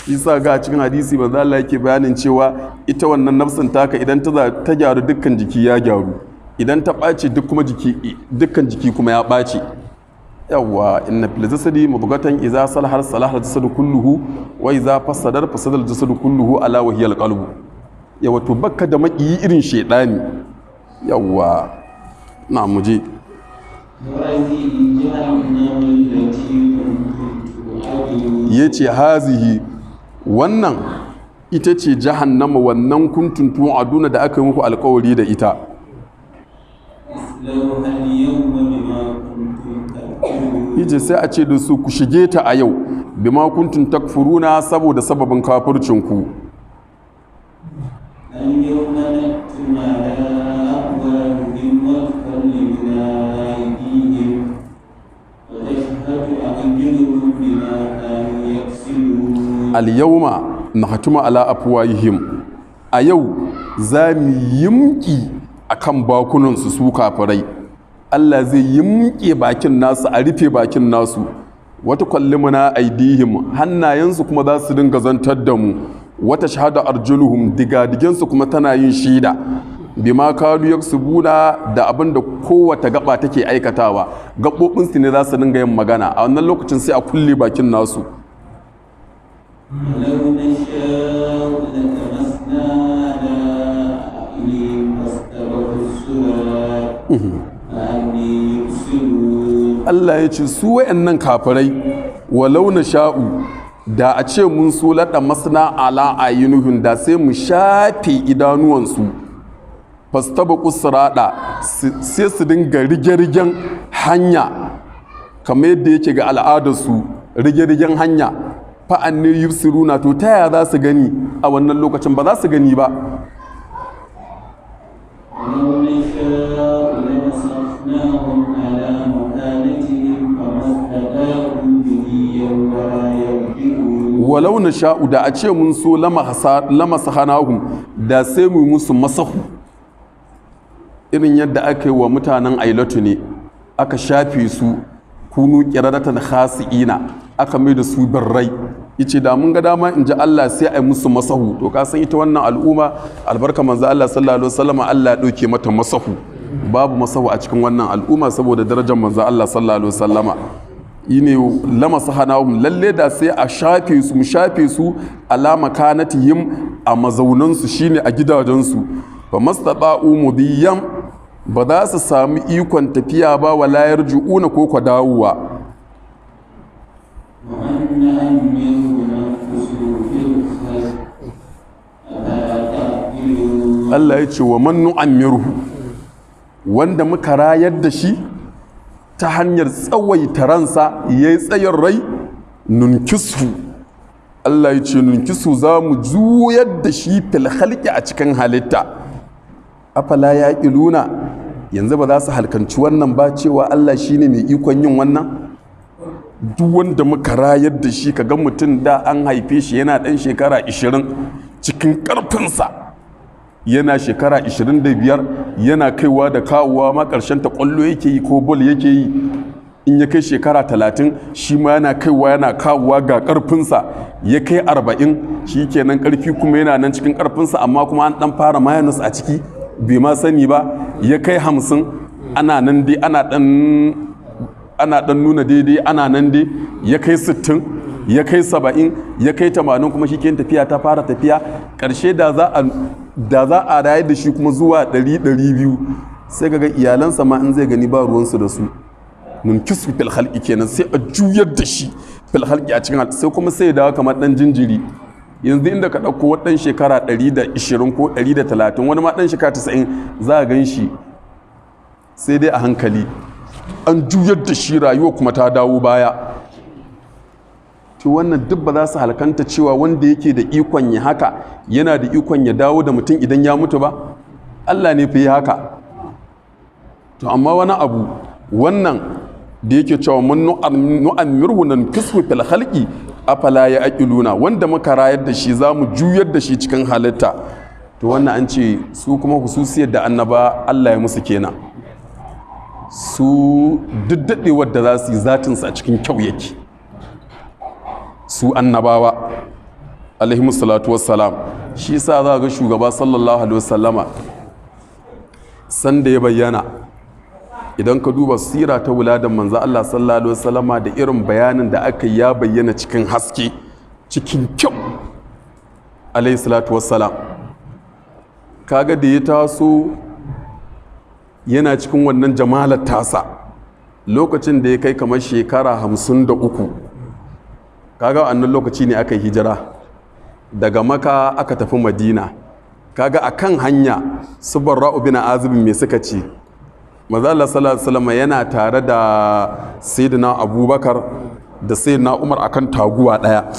A: Isa ga cikin hadisi manzo Allah yake bayanin cewa ita wannan nafsin taka, idan ta gyaru, dukkan jiki ya gyaru. Idan ta ɓace, duk kuma jiki, dukkan jiki kuma ya ɓace. Yawwa, إن في الجسد مضغة إذا صلحت صلح الجسد كله وإذا فسدت فسد الجسد كله ألا وهي القلب. Yawa, to bakka da maƙiyi irin shaidani. Yawa, na muje.
B: هذه جهنم التي كنتم توعدون.
A: Ya ce hazihi, wannan ita ce jahannama, wannan kuntum tu'aduna da aka yi muku alkawari da ita.
B: اصلوها اليوم بما كنتم تكفرون.
A: Yace sai a ce da su, ku shige ta a yau, bima kuntum takfuruna, saboda sababin kafircinku.
B: اليوم نختم على أفواههم وتكلمنا أيديهم وتشهد أرجلهم بما كانوا يكسبون.
A: Al-yawma nahtuma ala afwahihim, a yau za mu yimki akan bakunansu, su kafirai. Allah zai yimke bakin nasu, a rufe bakin nasu. Wata kallimuna aidihim, hannayensu kuma za su dinga zantar da mu. Wata shahada arjuluhum, digadigensu kuma tana yin shida, bima kanu yaksubuna, da abin da kowace gaba take aikatawa. Gaɓoɓinsu ne za su dinga yin magana a wannan lokacin, sai a kulle bakin nasu.
B: ولو نشاء لطمسنا على أعينهم فاستبقوا الصراط فأني يبصرون.
A: Allah ya ce su wayannan kafirai, walau na sha'u, da a ce mun so, laɗa masna ala ayinuhun, da sai mu shafe idanuwansu, fastabaku sirada, sai su dinga rige-rigen hanya kamar yadda yake ga al'adarsu, rige-rigen hanya. Fa'anni yubsiruna, to ta yaya za su gani a wannan lokacin? Ba za su gani ba.
B: ولو نشاء لمسخناهم على مكانتهم فما استطاعوا مضيا ولا يرجعون.
A: Walau na sha'u, da a ce mun so, lama sahanahum, da sai mu yi musu masahu irin yadda aka yi wa mutanen Ailatu ne, aka shafe su, kunu qiradatan khasi'ina, aka mai da su birrai. Yace da mun ga dama, in ji Allah, sai a yi musu masahu. To ka san ita wannan al'umma, albarka manzo Allah sallallahu alaihi wasallam, Allah ya dauke mata masahu. Babu masahu a cikin wannan al'umma saboda darajar manzo Allah sallallahu alaihi wasallama. Yine lama sahanahum, lalle da sai a shafe su, mu shafe su, alama kanatihim, a mazaunansu, shine a gidajensu, fa mastata'u mudiyan, ba za su sami ikon tafiya ba, wala yarjuuna, ko kwa dawowa.
B: ومن نعمره ننقصه في الخلق أفلا تعقلون؟
A: Allah ya ce wa man nu'ammirhu, wanda muka rayar da shi ta hanyar tsawaita ransa, ya yi tsayin rai, nunkisu, Allah ya ce nunkisu, za mu juyar da shi fil khalqi, a cikin halitta. Afala yaqiluna, yanzu ba za su halkanci wannan ba, cewa Allah shine mai ikon yin wannan? Duk wanda muka rayar da shi, kaga mutum da an haife shi yana ɗan shekara 20 cikin ƙarfinsa, yana shekara 25 yana kaiwa da kawowa, ma ƙarshen ta ƙwallo yake yi ko bol yake yi. In ya kai shekara 30, shi ma yana kaiwa yana kawowa, ga ƙarfinsa. Ya kai 40, shi kenan, ƙarfi kuma yana nan cikin ƙarfinsa, amma kuma an ɗan fara minus a ciki, bai ma sani ba. Ya kai 50, ana nan dai, ana ɗan nuna daidai, ana nan dai. Ya kai 60, ya kai 70, ya kai 80, kuma shi tafiya ta fara tafiya. Ƙarshe da za a rayar da shi kuma zuwa 100, 200, sai ga iyalansa ma in zai gani ba ruwansu da su. Nunkisu fil khalqi kenan, sai a juyar da shi fil khalqi, a cikin, sai kuma sai ya dawo kamar dan jinjiri. Yanzu inda ka ɗauko ɗan shekara 120 ko 130, wani ma ɗan shekara 90, za a gan shi sai dai a hankali, an juyar da shi, rayuwa kuma ta dawo baya. To wannan duk ba za su halkanta cewa wanda yake da ikon ya haka yana da ikon ya dawo da mutum idan ya mutu ba? Allah ne fi haka. To amma wani abu wannan da yake cewa man nu'ammirhu nankisu fil khalqi afala ya'qiluna, wanda muka rayar da shi za mu juyar da shi cikin halitta. To wannan an ce su kuma hususiyar da annaba Allah ya musu kenan. Su duk daɗewar da za su yi, zatinsu a cikin kyau yake, su annabawa alaihimu salatu wassalam. Shi sa za ga shugaba sallallahu alaihi wasallama, sanda ya bayyana, idan ka duba sira ta wuladan manzo Allah sallallahu alaihi wasallama da irin bayanin da aka ya bayyana cikin haske, cikin kyau, alaihi salatu wassalam. Kaga da ya taso yana cikin wannan jamalar tasa, lokacin da ya kai kamar shekara 53, kaga wannan lokaci ne aka yi hijira daga Maka aka tafi Madina. Kaga a kan hanya su Barra'u bin Azib me suka ce? Manzo Allah sallallahu alaihi wasallam yana tare da Sayyidina Abubakar da Sayyidina Umar akan taguwa daya,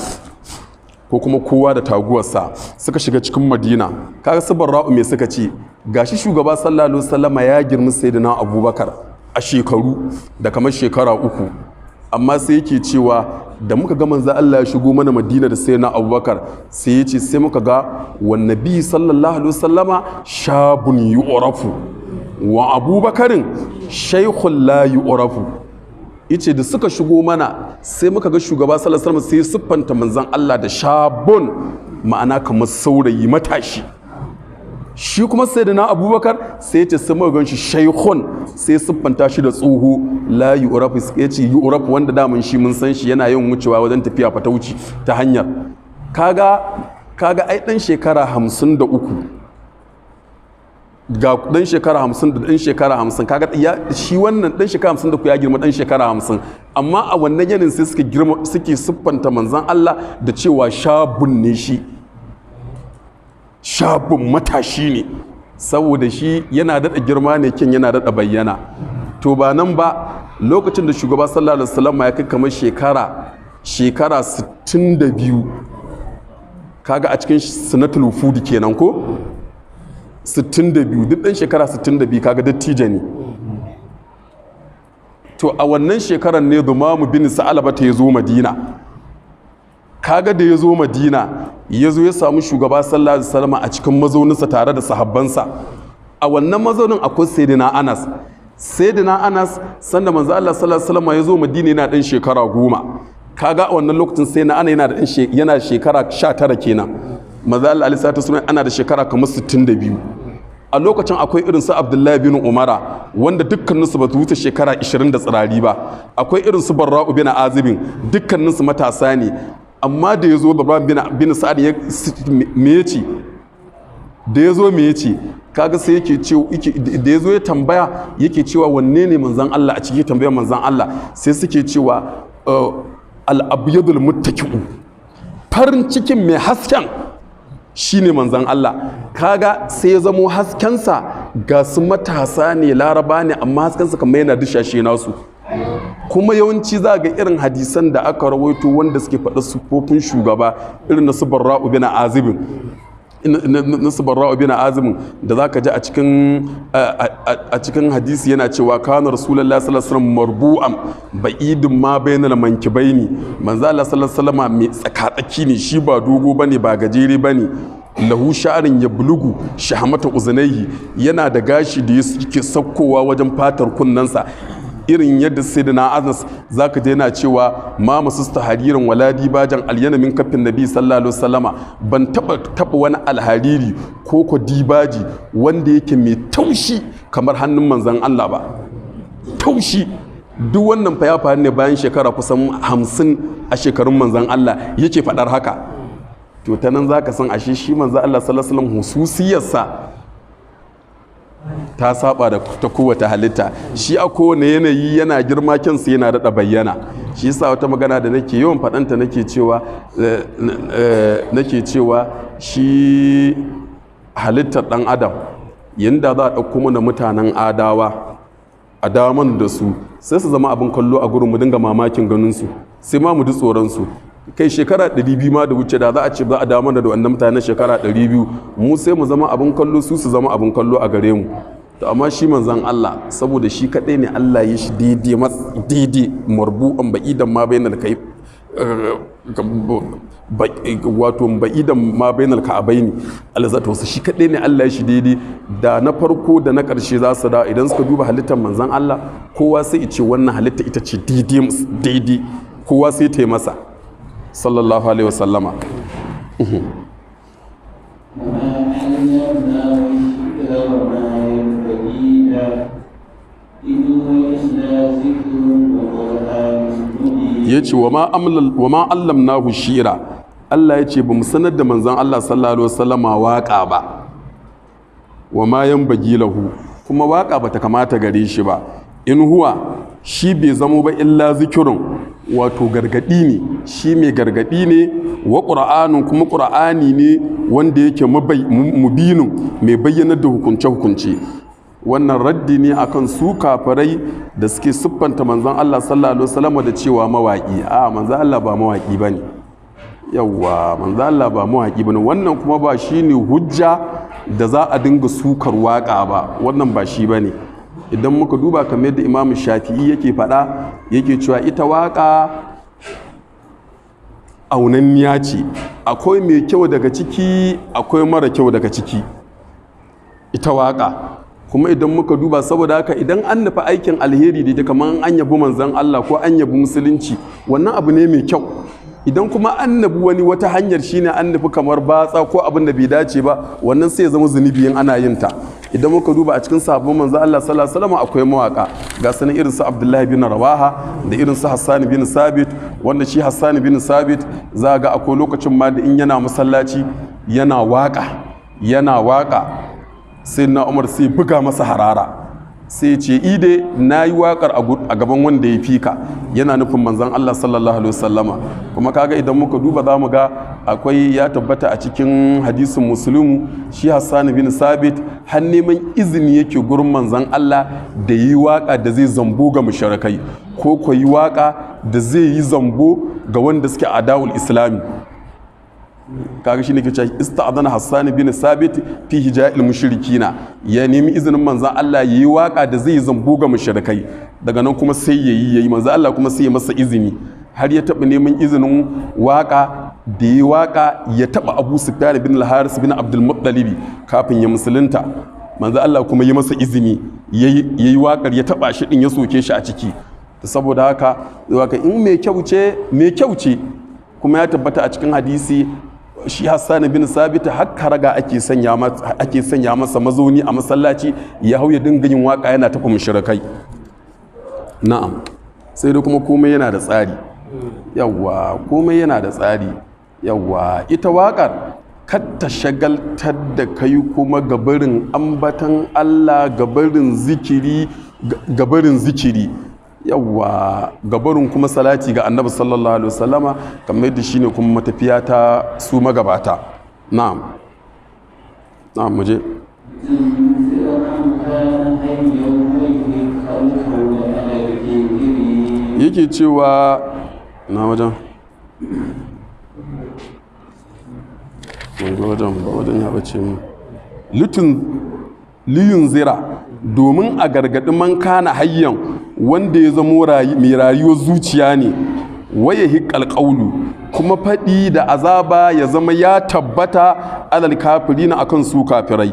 A: ko kuma kowa da taguwarsa, suka shiga cikin Madina. Kaga su Barra'u me suka ce? Gashi shugaba sallallahu alaihi wasallama ya girmi Sayyidina Abubakar a shekaru da kamar shekara 3, amma sai yake cewa da muka ga manzo Allah ya shigo mana Madina da Sayyidina Abubakar, sai ya ce sai muka ga wannabi sallallahu alaihi wasallama shabun yu'rafu wa Abubakarin shaykhun la yu'rafu. Yace da suka shigo mana sai muka ga shugaba sallallahu alaihi wasallam sai siffanta manzon Allah da shabun, ma'ana kamar saurayi matashi. Shi kuma Sayyidina Abubakar sai ya ce sai muka ganshi shaykhun, sai siffanta shi da tsoho, la yu'rafu. Yace yu'rafu wanda daman shi mun san shi yana yin wucewa wajen tafiya fatauci ta hanyar. Kaga ai dan shekara 53 ga dan shekara 50 da dan shekara 50, kaga shi wannan dan shekara 53 ya girma dan shekara 50, amma a wannan yanin sai suke girma, suke siffanta manzon Allah da cewa shabun ne, shi shabun matashi ne, saboda shi yana daɗa girma ne, kin yana daɗa bayyana. To ba nan ba, lokacin da shugaba sallallahu alaihi wasallam ya kai kamar shekara 62, kaga a cikin sanatul wufudi kenan ko 62, duk ɗan shekara 62 kaga dattijo ne. To a wannan shekarar ne Dumamu bin Sa'alaba ta zo Madina. Kaga da ya zo Madina, ya zo ya samu shugaba sallallahu alaihi wasallam a cikin mazauninsa tare da sahabbansa. A wannan mazaunin akwai Sayyidina Anas. Sayyidina Anas sanda manzo Allah sallallahu alaihi wasallam ya zo Madina yana ɗan shekara 10. Kaga a wannan lokacin Sayyidina Anas yana da yana shekara 19 kenan. Manzo Allah alaihi salatu wasallam ana da shekara kamar 62. A lokacin akwai irin su Abdullahi bin Umara wanda dukkaninsu ba su wuce shekara 20 da tsirari ba. Akwai irin su Barra'u bin Azibin, dukkaninsu matasa ne. Amma da ya zo Barra'u bin Sa'ad ya me yace? Da ya zo me yace? Kaga sai yake ce da ya zo ya tambaya yake cewa wanne ne manzon Allah a cikin tambayar manzon Allah, sai suke cewa al-abyadul muttaqi'u, farin cikin mai hasken shine manzon Allah. Kaga sai ya zamo haskensa ga su matasa ne, Laraba ne, amma haskensa kamar yana dushashe nasu. Kuma yawanci za ga irin hadisan da aka rawaito wanda suke faɗa siffofin shugaba irin na su Barra'u bin Azibin, na su Barra'u bin Azibin da za ka ji a cikin hadisi yana cewa kana Rasulullahi sallallahu alaihi wasallam marbu'an ba'idun ma bainal mankibaini. Manzo Allah sallallahu alaihi wasallam mai tsakatsaki ne, shi ba dogo bane ba gajere bane. Lahu sha'arin ya bulugu shahamata uzunaihi, yana da gashi da yake sakkowa wajen fatar kunnensa. Irin yadda Sayyidina Anas zaka je yana cewa ma masusta haririn wala dibajan alyana min kafin nabi sallallahu alaihi wasallama, ban taba wani alhariri ko ko dibaji wanda yake mai taushi kamar hannun manzon Allah ba. Taushi. Duk wannan fa ya faru ne bayan shekara kusan 50 a shekarun manzon Allah yake fadar haka. To ta nan zaka san ashe shi manzon Allah sallallahu alaihi wasallam hususiyarsa ta saba da ta kowace halitta. Shi a kowane yanayi yana girma, kyansa yana daɗa bayyana. Shi yasa wata magana da nake yawan faɗanta nake cewa shi halittar ɗan adam, yanda za a ɗauko mana mutanen Adawa a daman da su, sai su zama abin kallo a gurin, mu dinga mamakin ganin su, sai ma mu ji tsoron su. Kai shekara 200 ma da wuce da za a ce za a dawo mana da wannan mutanen shekara 200, mu sai mu zama abin kallo, su su zama abin kallo a gare mu. To amma shi manzon Allah saboda shi kaɗai ne Allah ya shi daidai daidai marbu'an ba'idan ma bainal kai, wato ba'idan ma bainal ka'abaini alzatu wasu, shi kaɗai ne Allah ya shi daidai. Da na farko da na ƙarshe za su da idan suka duba halittar manzon Allah, kowa sai ya ce wannan halitta ita ce daidai daidai, kowa sai ta yi masa sallallahu alaihi wasallama. Ya ce wa ma allamnahu shira, Allah ya ce ba mu sanar da manzon Allah sallallahu alaihi wasallama waka ba. Wa ma yanbaghi lahu, kuma waka bata kamata gare shi ba. In huwa, shi bai zamo ba, illa zikirun, wato gargadi ne, shi mai gargadi ne, wa qur'anun, kuma qur'ani ne wanda yake mubinun, mai bayyanar da hukunce hukunce. Wannan raddi ne akan su kafirai da suke siffanta manzon Allah sallallahu alaihi wasallam da cewa mawaki. A manzon Allah ba mawaki bane. Yawwa, manzon Allah ba mawaki bane. Wannan kuma ba shine hujja da za a dinga sukar waka ba, wannan ba shi bane. Idan muka duba kamar yadda Imam Shafi'i yake faɗa, yake cewa ita waka aunanniya ce, akwai mai kyau daga ciki, akwai mara kyau daga ciki, ita waka. Kuma idan muka duba, saboda haka idan an nufi aikin alheri da kamar an yabi manzon Allah ko an yabi musulunci, wannan abu ne mai kyau. Idan kuma an nufi wani wata hanyar, shine an nufi kamar batsa ko abin da bai dace ba, wannan sai ya zama zunubi in ana yin ta. Idan muka duba a cikin sahabban manzon Allah sallallahu alaihi wasallam akwai mawaka, ga sanin irin su Abdullahi bin Rawaha da irin su Hassan bin Sabit, wanda shi Hassan bin Sabit za ga akwai lokacin ma da in yana masallaci yana waka, yana waka, sai na Umar sai buga masa harara, sai ce ide na yi waƙar a gaban wanda ya fika, yana nufin manzan Allah sallallahu alaihi wasallama. Kuma kaga idan muka duba za mu ga akwai ya tabbata a cikin hadisin Muslimu, shi Hassan bin Sabit har neman izini yake gurin manzan Allah da yi waƙa da zai zambo ga mushrikai, ko yi waƙa da zai yi zambo ga wanda suke adawul islami. Kaga shine ke cewa ista'adana Hassan bin Sabit fi hija'il mushrikina, ya nemi izinin manzon Allah yayi waka da zai zambo ga mushrikai. Daga nan kuma sai yayi manzon Allah kuma sai ya masa izini. Har ya taba neman izinin waka da yi waka ya taba Abu Sufyan bin Al-Haris bin Abdul Muttalib kafin ya musulunta, manzon Allah kuma ya masa izini yayi wakar, ya taba shi din, ya soke shi a ciki. Saboda haka waka in mai kyau ce, mai kyau ce. Kuma ya tabbata a cikin hadisi, shi Hassan bin Sabit har karaga ake sanya masa mazauni a masallaci, ya hau ya dinga yin waka yana tafi mushrikai. Na'am, sai dai kuma komai yana da tsari. Yawwa, komai yana da tsari. Yawwa, ita wakar kar ta shagaltar da kai kuma gabarin ambatan Allah, gabarin zikiri, gabarin zikiri. Yawwa, gabarin kuma salati ga Annabi sallallahu alaihi wasallama, kamar yadda shine kuma matafiya ta su magabata. Na'am, na'am, muje. Yake cewa na wajen wajen ba wajen ya bace mu lutun liyun zira, domin a gargaɗi man kana hayyan, wanda ya zamo mai rayuwar zuciya ne, waya hiƙal ƙaulu, kuma faɗi da azaba ya zama ya tabbata alal kafirina akan su kafirai.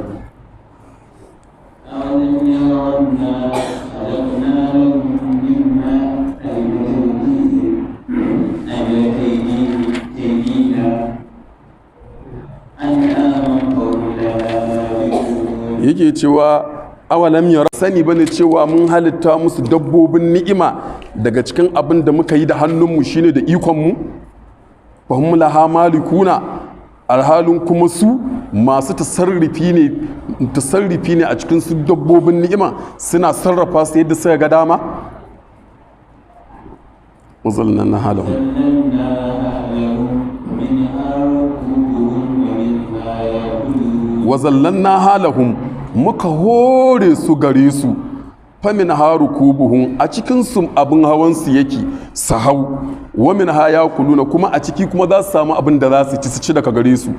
A: Yake cewa awalam yara, sani bane cewa mun halitta musu dabbobin ni'ima daga cikin abin da muka yi da hannunmu, shine da ikonmu. Fahim laha malikuna, alhalin kuma su masu tasarrufi ne a cikin su dabbobin ni'ima, suna sarrafa su yadda suka ga dama. Wazalna halahum wazallanna halahum, muka hore su gare su. Famin haru kubuhun, a cikin su abin hawan su yake su hau, wa min ha ya kuluna, kuma a ciki kuma za su samu abin da za su ci, su ci daga gare su.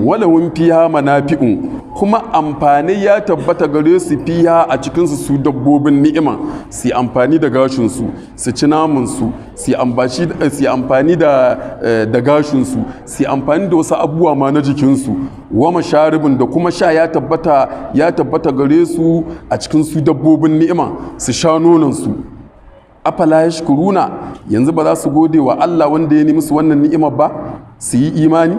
A: Walahum fiha manafi'un, kuma amfani ya tabbata gare su fiha a cikinsu su dabbobin ni'ima, su amfani da gashinsu, su ci namansu, su amfani da gashinsu, su amfani da wasu abubuwa ma na jikinsu, wa masharibin, da kuma sha ya tabbata gare su a cikin su dabbobin ni'ima, su sha nonansu. Afala yashkuruna, yanzu ba za su gode wa Allah wanda ya nemi su wannan ni'imar ba, su yi imani?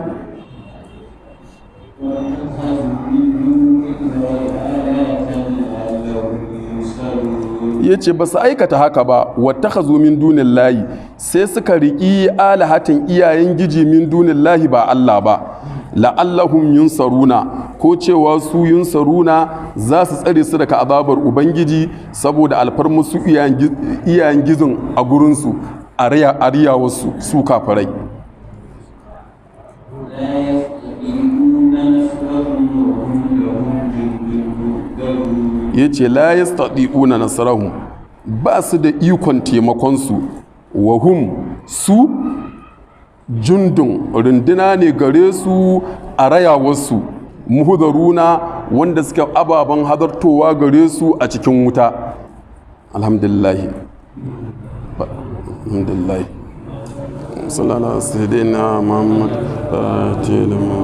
A: Yace ba su aikata haka ba. Wattakhazu min dunillahi, sai suka riki alahatin iyayen giji, min dunillahi, ba Allah ba, la'allahum yunsaruna, ko cewa su yunsaruna za su tsare su daga azabar ubangiji saboda alfarmusu iyayen gizon a gurinsu a riyawarsu su kafirai.
B: لا يستطيعون نصرهم وهم لهم جند مهتدون.
A: Ya ce la yastati'una nasarahum, ba su da ikon taimakonsu, wa hum, su, jundun, runduna ne gare su a rayawarsu, muhudaruna, wanda suke ababen hadartowa gare su a cikin wuta. Alhamdulillah, alhamdulillah. Sallallahu alaihi sayyidina Muhammad fatih lima.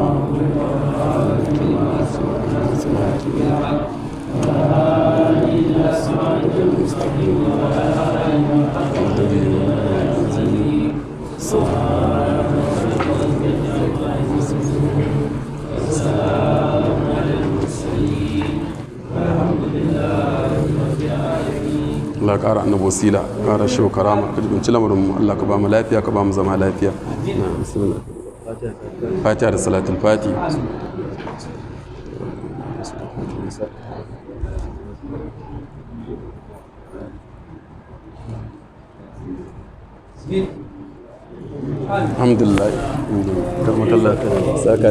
A: Allah ƙara annabi wasila, ƙara shi karama, ka jibinci lamarin mu. Allah ka ba mu lafiya, ka ba mu zama lafiya. Na bismillah. Fatiha da salatul fati. Alhamdulillah, alhamdulillah. Saka da